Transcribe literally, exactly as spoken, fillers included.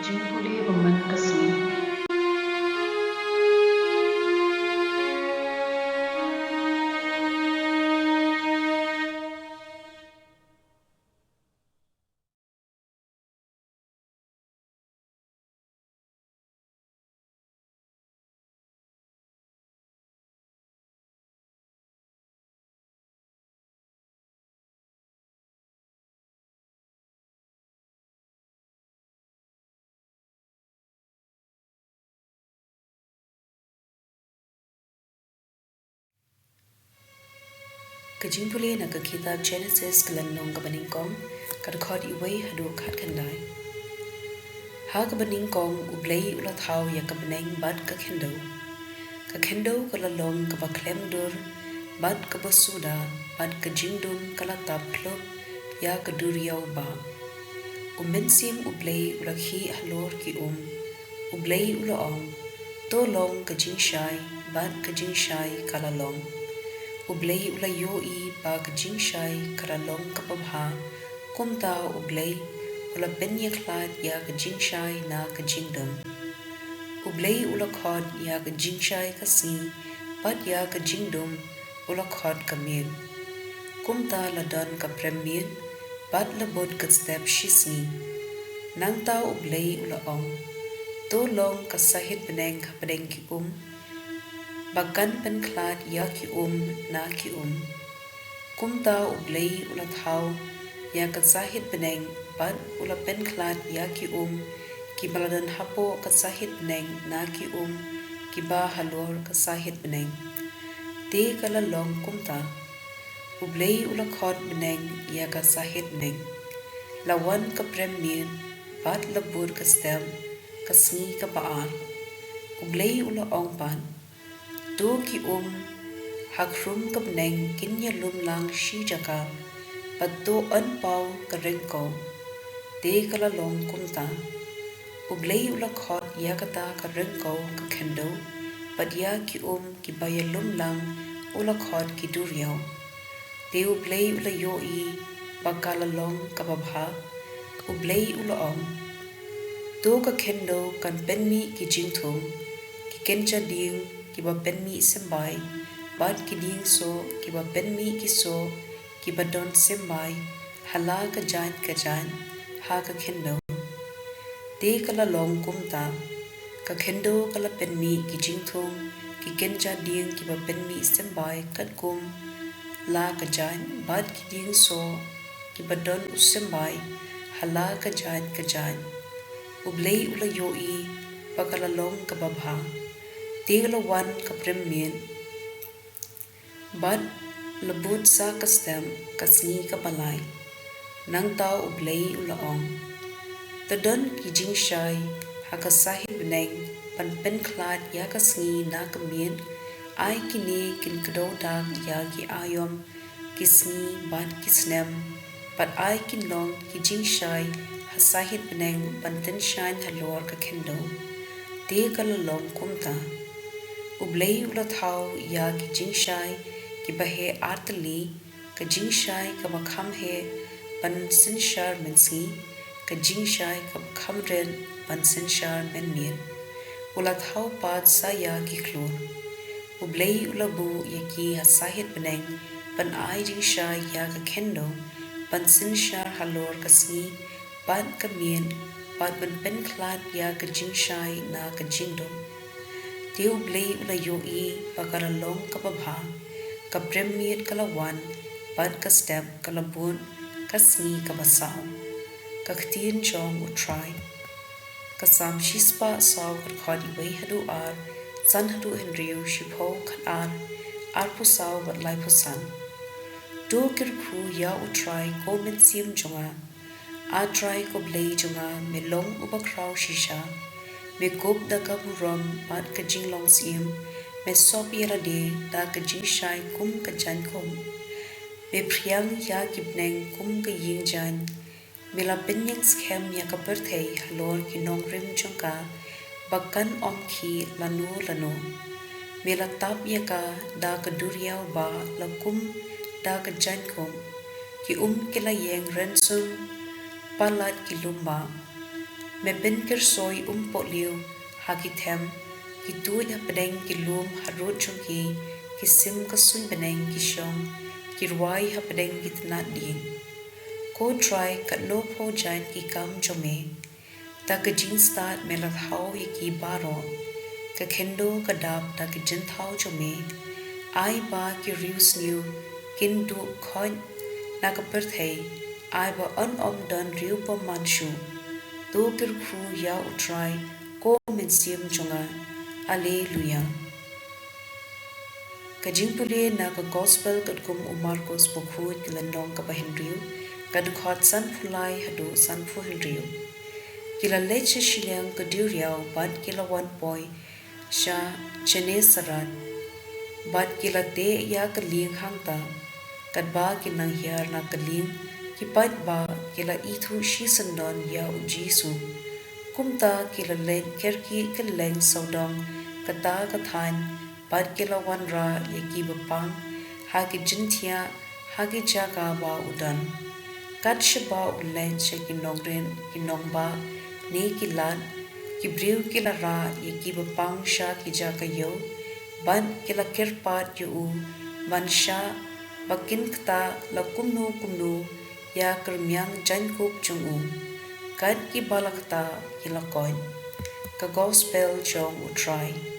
Jingpule ba man ka sngi. Ka jingpule na ka kitab Genesis ka lynnong kaba nyngkong, ka dkhot wei haduh khatkhyndai. Ha kaba nyngkong U Blei u la thaw ïa ka bneng bad ka khyndew. Ka khyndew ka la long kaba khlem dur bad kaba suda, bad ka jingdum ka la tap khlop ïa ka duriaw ba. U Mynsiem U Blei u la khih halor ki um. U Blei u la ong, "To long ka jingshai," bad ka jingshai ka la long. U Blei u la ïohi ba ka jingshai ka la long kaba bha. Kumta U Blei u la pynïakhlad ïa ka jingshai na ka jingdum. U Blei u la khot ïa ka jingshai ka sngi, bad ïa ka jingdum u la khot ka miet. Kumta la don ka prem miet, bad la bud ka step shisngi. Nangta U Blei u la ong, "To long ka sahit bneng hapdeng ki um, ba kan pynkhlad ïa ki um na ki um." Kumta U Blei u la thaw ïa ka sahit bneng, bad u la pynkhlad ïa ki um kiba la don hapoh ka sahit bneng na ki um kiba halor ka sahit bneng. Te ka la long kumta. U Blei u la khot bneng ïa ka sahit bneng. La wan ka prem miet, bad la bud ka step, ka sngi kaba ar. U Blei u la ong pat, "To ki um ha khrum ka bneng kin ïalum lang shi jaka, bad to yn paw ka ryngkew." Te ka la long kumta. U Blei u la khot ïa kata ka ryngkew ka khyndew, bad ïa ki um kiba ïalum lang u la khot ki duriaw. Te U Blei u la ïohi ba ka la long kaba bha. U Blei u la ong, "To ka khyndew kan pynmih ki jingthung, ki kynja dieng kiba pynmih symbai, bad ki dieng soh kiba pynmih ki soh kiba don symbai, ha la ka jait ka jait ha ka khyndew." Te ka la long kumta. Ka khyndew ka la pynmih ki jingthung, ki kynja dieng kiba pynmih symbai katkum la ka jait, bad ki dieng soh kiba don u symbai ha la ka jait ka jait. U Blei u la ïohi ba ka la long kaba bha. Te ka la wan ka prem miet, bad la bud sa ka step, ka sngi kaba lai. Nangta U Blei u la ong, "To don ki jingshai ha ka sahit bneng ban pynkhlad ïa ka sngi na ka miet. Ai kine kin kdew dak ïa ki aïom, ki sngi bad ki snem, bad ai kin long ki jingshai ha sahit bneng ban tyngshaiñ halor ka khyndew." Te ka la long kumta. U Blei u la thaw ïa ki jingshai kiba heh artylli, ka jingshai kaba kham heh ban synshar mynsngi, ka jingshai kaba kham rit ban synshar mynmiet. U la thaw pat sa ïa ki khlur. U Blei u la buh ïa ki ha sahit bneng ban ai jingshai ïa ka khyndew, ban synshar halor ka sngi bad ka miet, bad ban pynkhlad ïa ka jingshai na ka jingdum. Te U Blei u la ïohi ba ka la long kaba bha. Ka prem miet ka la wan, bad ka step ka la bud, ka sngi kaba saw. Ka ktien jong U Trai. Ka Salm shispah saw, ka dkhot wei haduh ar, san haduh hynriew, shiphew, khatar, arphew saw bad laiphew san. To kyrkhu ïa U Trai, ko mynsiem jong nga. A Trai ko Blei jong nga, me long uba khraw shisha. Me kup da ka burom bad ka jinglong syiem. Me sop ïa lade da ka jingshai kum ka jaiñkum. Me phriang ïa ki bneng kum ka ïing jaiñ. Me la pynïeng skhem ïa ka pyrthei halor ki nongrim jong ka, ba kan ym khih lano lano. Me la tap ïa ka da ka duriaw ba la kum da ka jaiñkum. Ki um ki la ïeng rynsun palat ki lum ba. Me pynkyrshoi umpohliew ha ki them, ki tuid hapdeng ki lum harud jong ki, ki sim ka suiñbneng ki shong, ki rwai hapdeng ki tnat dieng. Ko Trai, katno phew jait ki kam jong me, da ka jingstad me la thaw ïa ki baroh. Ka khyndew ka dap da ka jingthaw jong me. Ai ba ki riewsniew kin duh khoit na ka pyrthei, ai ba yn ym don riewbymman shuh. To kyrkhu ïa U Trai, ko mynsiem jong nga. Alleluia. Ka jingpule na ka Gospel katkum u Markos, bakhuid, ka lynnong kaba hynriew, ka dkhot sanphew lai haduh sanphew hynriew. Ki la leit sha shiliang ka duriaw bad ki la wan poi sha Genesaret, bad ki la teh ïa ka lieng hangta. Katba ki nang hiar na ka lieng, ki paidbah ki la ithuh shisyndon ïa U Jisu. Kumta ki la leit kyrkieh kylleng sawdong kata ka thaiñ, bad ki la wanrah ïa ki bapang ha ki jingthiah ha ki jaka ba u don. Kat shaba u leit sha ki nongrit, ki nongbah ne ki lad, ki briew ki la rah ïa ki bapang sha ki jaka ïew, bad ki la kyrpad ïa u ban shah ba kin ktah la kumno kumno ïa ka rmiang jaiñkup jong u. Kat kiba la ktah ki la koit. Ka Gospel jong U Trai.